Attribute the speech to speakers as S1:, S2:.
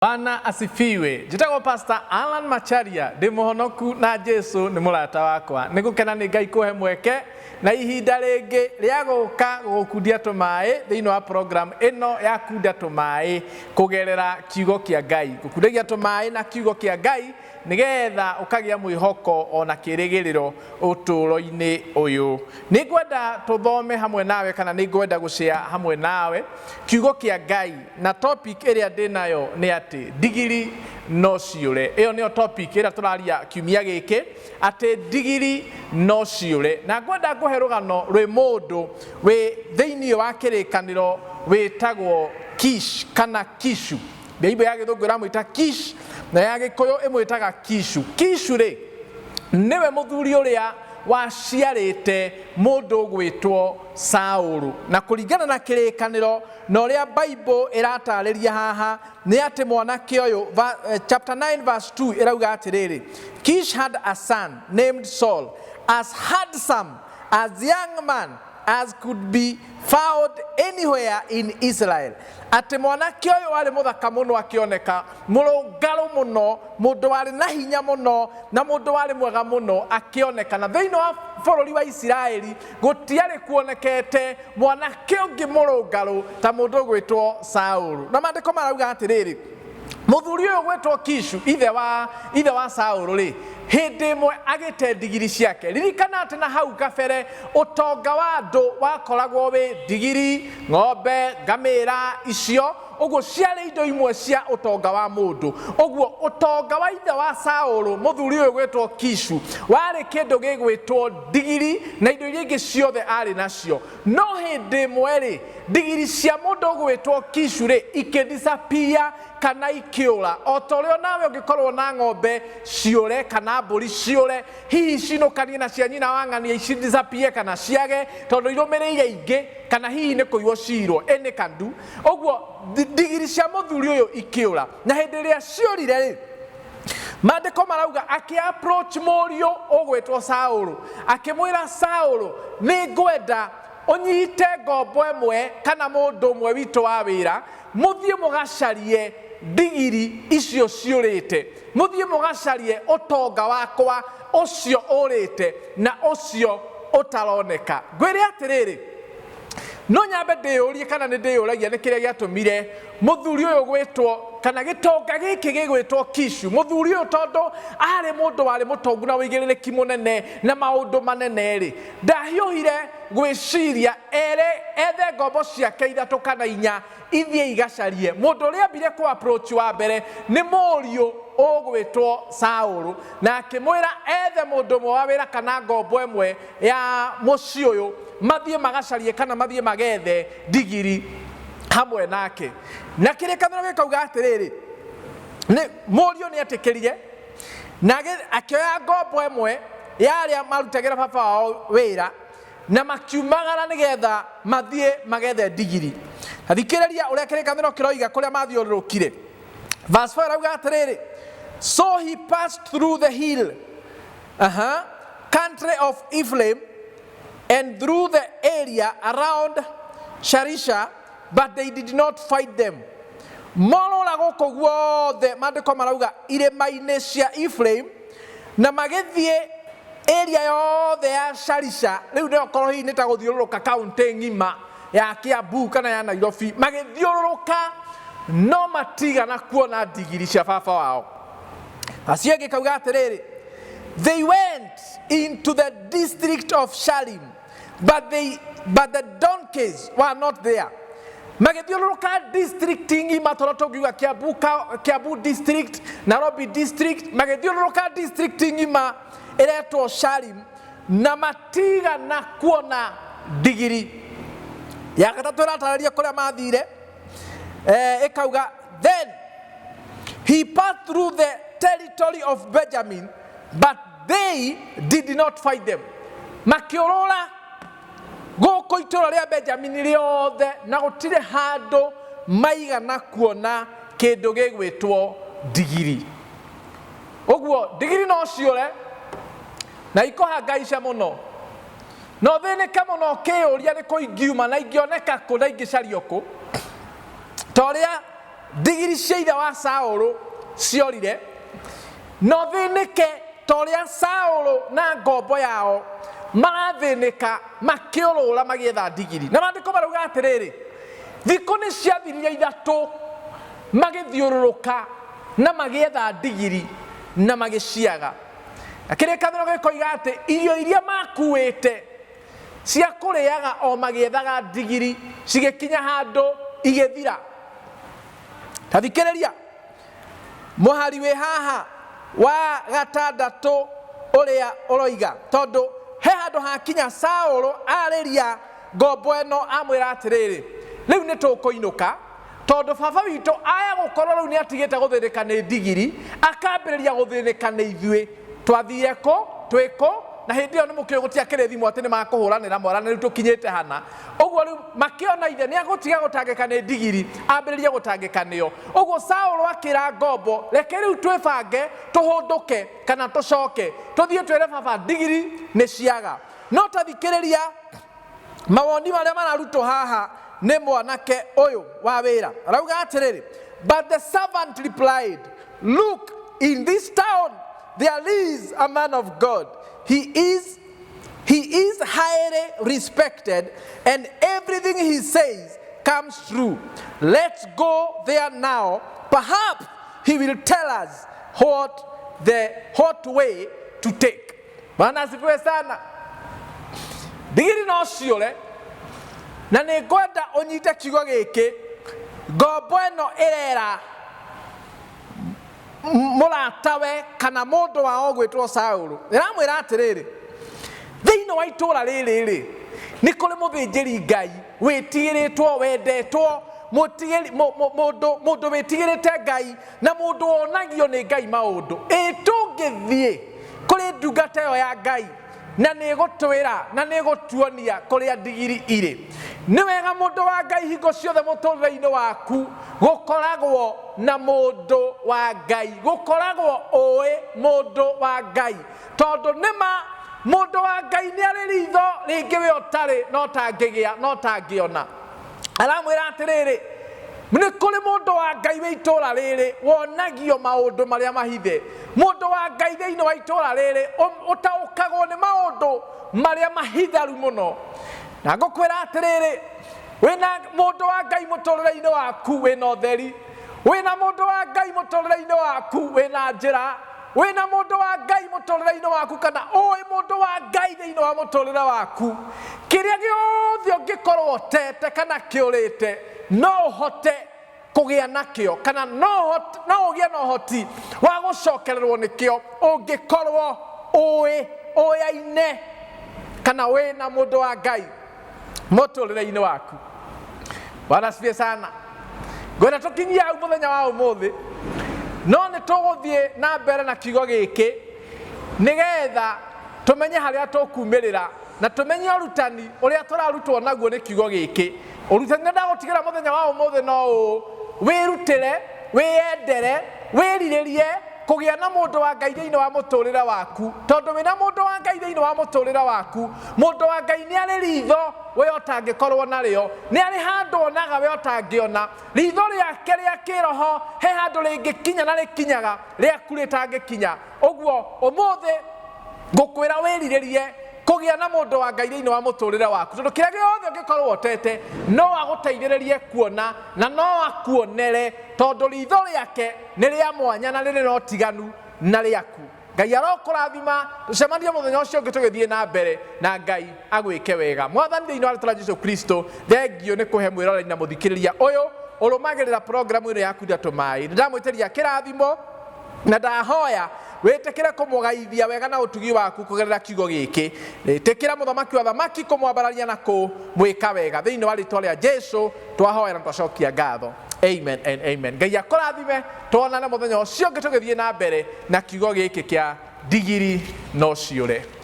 S1: Bwana asifiwe. Njĩtagwo Pastor Alan Macharia, ndĩ mũhonoku na Jesu nĩ mũrata wakwa. Nĩ gũkena nĩ Ngai kũhe mweke na ihinda rĩngĩ rĩa gũka gũgũkundia tũmaĩ thĩinĩ wa program ĩno ya kunda tũmaĩ kũgerera kiugo kĩa Ngai. Gũkundagia tũmaĩ na kiugo kĩa Ngai nĩgetha ũkagĩa mwĩhoko ona kĩrĩgĩrĩro ũtũũro-inĩ ũyũ. Nĩ ngwenda tũthome hamwe nawe kana nĩ ngwenda gũcĩa hamwe nawe kiugo kĩa Ngai na topic ĩrĩa ndĩ nayo nĩ atĩ ndigiri no ciũre. Ĩyo nĩyo topic ĩrĩa tũraria kiumia gĩkĩ atĩ ndigiri no ciũre. Na ngwenda ngũhe rũgano rwĩ mũndũ wĩ thĩinĩ wa kĩrĩkanĩro wĩtagwo Kish kana Kishu. Bible ya gĩthũngũ ĩramwĩta Kish na ya gĩkũyũ ĩmwĩtaga Kishu. Kishu rĩ nĩwe mũthuri ũrĩa waciarĩte mũndũ ũgwĩtwo Saũlũ. Na kũringana na kĩrĩkanĩro na ũrĩa Bible ĩratarĩria haha nĩ atĩ mwanake ũyũ chapter 9 verse 2 ĩrauga atĩrĩrĩ, Kish had a son named Saul, as handsome as young man as could be found anywhere in Israel. Atĩ mwanake ũyũ warĩ mũthaka mũno akĩoneka, mũrũngarũ mũno, mũndũ warĩ na hinya mũno, na mũndũ warĩ mwega mũno akĩoneka. Na thĩinĩ wa bũrũri wa Isiraeli gũtiarĩ kuonekete mwanake ũngĩ mũrũngarũ ta mũndũ ũgwĩtwo Saũlũ. Na maandĩko marauga atĩrĩrĩ, Mũthuri ũyũ gwĩtwo Kishu, ithe wa Saũlũ rĩ, hĩndĩ ĩmwe agĩte ndigiri ciake. Ririkana atĩ na hau kabere ũtonga wa andũ wakoragwo wĩ ndigiri, ng'ombe, ngamĩra icio, ũguo ciarĩ indo imwe cia ũtonga wa mũndũ. Ũguo ũtonga wa ithe wa Saũlũ, mũthuri ũyũ gwĩtwo Kishu, warĩ kĩndũ gĩgwĩtwo ndigiri na indo iria ingĩ ciothe arĩ nacio. No hĩndĩ ĩmwe rĩ, ndigiri cia mũndũ ũgwĩtwo Kishu rĩ, ikĩdisappear kana ikĩũra. O ta ũrĩa nawe ũngĩkorwo na ng'ombe ciũre kana mbũri ciũre, hihi cinũkanie na cia nyina wa ng'ania ici disappear kana ciage tondũ irũmĩrĩire ingĩ, kana hihi nĩ kũiywo ciirwo, any can do. Ũguo ndigiri cia mũthuri ũyũ ikĩũra. Na hĩndĩ ĩrĩa ciũrire rĩ, maandĩko marauga akĩ approach mũriũ ũgwĩtwo Saũlũ, akĩmwĩra, Saũlũ, nĩ ngwenda ũnyite ngombo ĩmwe kana mũndũ ũmwe witũ wa wĩra, mũthiĩ mũgacarie ndigiri icio ciũrĩte, mũthiĩ mũgacarie ũtonga wakwa ũcio ũrĩte na ũcio ũtaroneka. Ngwĩre atĩrĩrĩ, no nyambe ndĩyũrie kana nĩ ndĩyũragia nĩ kĩrĩa gĩatũmire mũthuri ũyũ gwĩtwo kana gĩtonga gĩkĩ gĩgwĩtwo Kishu, mũthuri ũyũ tondũ arĩ mũndũ warĩ mũtongu na ũigĩrĩrĩki mũnene na maũndũ manene rĩ, ndahiũhire gwĩciria ere ethe ngombo ciake ithatũ kana inya ithiĩ igacarie. Mũndũ ũrĩa ambire kũ approach wa mbere nĩ mũriũ ũgwĩtwo Saũlũ, na akĩmwĩra ethe mũndũ ũmwe wa wĩra kana ngombo ĩmwe ya mũciĩ ũyũ, mathiĩ magacarie kana mathiĩ magethe ndigiri hamwe nake. Na kĩrĩkanĩro gĩkauga atĩrĩrĩ, nĩ mũriũ nĩ etĩkĩrire na akĩoya ngombo ĩmwe ya arĩa marutagĩra baba wao wĩra, na makiumagara nĩgetha mathiĩ magethe ndigiri. Na thikĩrĩria ũrĩa kĩrĩkanĩro kĩroiga kũrĩa mathiũrũrũkire. Verse 4 ĩrauga atĩrĩrĩ, so he passed through the hill country of Ephraim and through the area around Sharisha, but they did not fight them. Morũra gũkũ guothe, maandĩko marauga irĩma-inĩ cia Ephraim, na magĩthiĩ area yothe ya Sharisha. Rĩu nĩ okorwo hihi nĩ ta gũthiũrũrũka kaunti ng'ima ya Kiambu kana ya Nairobi, magĩthiũrũrũka no matigana kuona ndigiri cia baba wao. Acio ĩngĩ kauga atĩrĩrĩ, they went into the district of Shalim, but the donkeys were not there. Magĩthiũrũrũka district ng'ima, tondũ tũngiuga Kiambu, Kiambu district, Nairobi district, magĩthiũrũrũka district ng'ima ĩretwo Shalim na matigana kuona ndigiri. Ya gatatũ ĩratarĩria kũrĩa mathire, ĩkauga then he passed through the territory of Benjamin, but they did not fight them. Makĩũrũra gũkũ itũũra rĩa Benjamin rĩothe na gũtirĩ handũ maigana kuona kĩndũ gĩgwĩtwo ndigiri. Ũguo ndigiri no ciũre na ikũhangaica mũno, no thĩnĩke mũno ũkĩyũria nĩ kũ ingiuma na ingĩoneka kũ na ingĩcario kũ, ta ũrĩa ndigiri cia ithe wa Saũlũ ciorire, na ũthĩnĩke ta ũrĩa Saũlũ na ngombo yao marathĩnĩka makĩũrũra magĩetha ndigiri. Na maandĩko marauga atĩrĩrĩ, thikũ nĩ ciathirire ithatũ magĩthiũrũrũka na magĩetha ndigiri na magĩciaga. Na kĩrĩkanĩro gĩkoiga atĩ irio iria makuĩte cia kũrĩaga o magĩethaga ndigiri cigĩkinya handũ igĩthira. Ta thikĩrĩria mũhari wĩ haha wa gatandatũ ũrĩa ũroiga, tondũ he handũ hakinya Saũlũ arĩria ngombo ĩno amwĩra atĩrĩrĩ, rĩu nĩ tũkũinũka tondũ baba witũ aya gũkorwo rĩu nĩ atigĩte gũthĩnĩka nĩ ndigiri akambĩrĩria gũthĩnĩka nĩ ithuĩ. Twathire kũ twĩ kũ na hĩndĩ ĩyo nĩ mũkĩũĩ gũtiakĩrĩ thimũ atĩ nĩ makũhũranĩra mwarane rĩu tũkinyĩte hana. Ũguo rĩu makĩona ithe nĩ agũtiga gũtangĩka nĩ ndigiri ambĩrĩrie gũtangĩka nĩo. Ũguo Saũlũ akĩra ngombo, reke rĩu twĩbange tũhũndũke kana tũcoke tũthiĩ twĩre baba ndigiri nĩ ciaga. No ta thikĩrĩria mawoni marĩa mararutwo haha nĩ mwanake ũyũ wa wĩra. Arauga atĩrĩrĩ, but the servant replied, look, in this town there is a man of God. He is highly respected and everything he says comes true. Let's go there now. Perhaps he will tell us what way to take. Bwana asifiwe sana. Ndigiri no ciũre na nĩ ngwenda ũnyite kiugo gĩkĩ. Ngombo ĩno ĩrera mũratawe kana mũndũ wao gwĩtwo Saũlũ, ĩramwĩra atĩrĩrĩ, thĩinĩ wa itũũra rĩrĩ rĩ nĩ kũrĩ mũthĩnjĩri Ngai wĩtigĩrĩtwo, wendetwo, mũndũ wĩtigĩrĩte Ngai na mũndũ wonagio nĩ Ngai maũndũ. Ĩ tũngĩthiĩ kũrĩ ndungata ĩyo ya Ngai na nĩ ĩgũtwĩra na nĩ ĩgũtuonia kũrĩa ndigiri irĩ. Nĩ wega mũndũ wa Ngai hingo ciothe mũtũrĩre-inĩ waku gũkoragwo na mũndũ wa Ngai, gũkoragwo ũĩ mũndũ wa Ngai, tondũ nĩma mũndũ wa Ngai nĩ arĩ ritho rĩngĩ we ũtarĩ no tangĩgĩa no tangĩona. Aramwĩra atĩrĩrĩ, nĩ kũrĩ mũndũ wa Ngai wĩ itũũra rĩrĩ wonagio maũndũ marĩa mahithe. Mũndũ wa Ngai thĩinĩ wa itũũra rĩrĩ ũtaũkagwo nĩ maũndũ marĩa mahitharu mũno. Na ngũkwĩra atĩrĩrĩ, wĩna mũndũ wa Ngai mũtũrĩre-inĩ waku wĩna ũtheri, wĩna mũndũ wa Ngai mũtũrĩre-inĩ waku wĩna njĩra, wĩna mũndũ wa Ngai mũtũrĩre-inĩ waku kana ũĩ mũndũ wa Ngai thĩinĩ wa mũtũrĩre waku, kĩrĩa gĩothe ũngĩkorwo ũtete kana kĩũrĩte no ũhote kũgĩa nakĩo kana no ũgĩe na ũhoti wa gũcokererwo nĩkĩo ũngĩkorwo ũĩ ũyaine kana wĩna mũndũ wa Ngai mũtũrĩre-inĩ waku. Bwana asifiwe sana. Ngwenda tũkinyie hau mũthenya wa ũmũthĩ, no nĩ tũgũthiĩ na mbere na kiugo gĩkĩ nĩgetha tũmenye harĩa tũkumĩrĩra na tũmenye ũrutani ũrĩa tũrarutwo naguo nĩ kiugo gĩkĩ. Ũrutani ũrĩa ndagũtigĩra mũthenya wa ũmũthĩ no ũũ: wĩrutĩre, wĩyendere, wĩrirĩrie kũgĩa na mũndũ wa Ngai thĩinĩ wa mũtũrĩre waku, tondũ wĩna mũndũ wa Ngai thĩinĩ wa mũtũrĩre waku, mũndũ wa Ngai nĩ arĩ ritho we ũtangĩkorwo narĩo, nĩ arĩ handũ onaga we ũtangĩona. Ritho rĩake rĩa kĩroho he handũ rĩngĩkinya na rĩkinyaga rĩaku rĩtangĩkinya. Ũguo ũmũthĩ ngũkwĩra wĩrirĩrie kũgĩa na mũndũ wa Ngai thĩinĩ wa mũtũrĩre waku, tondũ kĩrĩa gĩothe ũngĩkorwo ũtete no agũteithĩrĩrie kuona na no akuonere, tondũ ritho rĩake nĩ rĩa mwanya na rĩrĩ na ũtiganu na rĩaku. Ngai arokũrathima, tũcemanie mũthenya ũcio ũngĩ tũgĩthiĩ na mbere, na Ngai agwĩke wega. Mwathani thĩinĩ wa rĩtwa rĩa Jesu Kristo, thengio nĩ kũhe mwĩroreri na mũthikĩrĩria ũyũ ũrũmagĩrĩra programu ĩno ya Kundia Tũmaĩ. Nĩ ndamwĩtĩria kĩrathimo na ndahoya wĩtĩkĩre kũmũgaithia wega na ũtugi waku kũgerera kiugo gĩkĩ. Ĩtĩkĩra mũthamaki wa thamaki kũmwambararia na kũmwĩka wega. Thĩinĩ wa rĩtwa rĩa Jesu twahoya na twacokia ngatho. Amen and amen. Ngai akũrathime, tuonane mũthenya ũcio ũngĩ tũgĩthiĩ na mbere na kiugo gĩkĩ kĩa ndigiri no ciũre.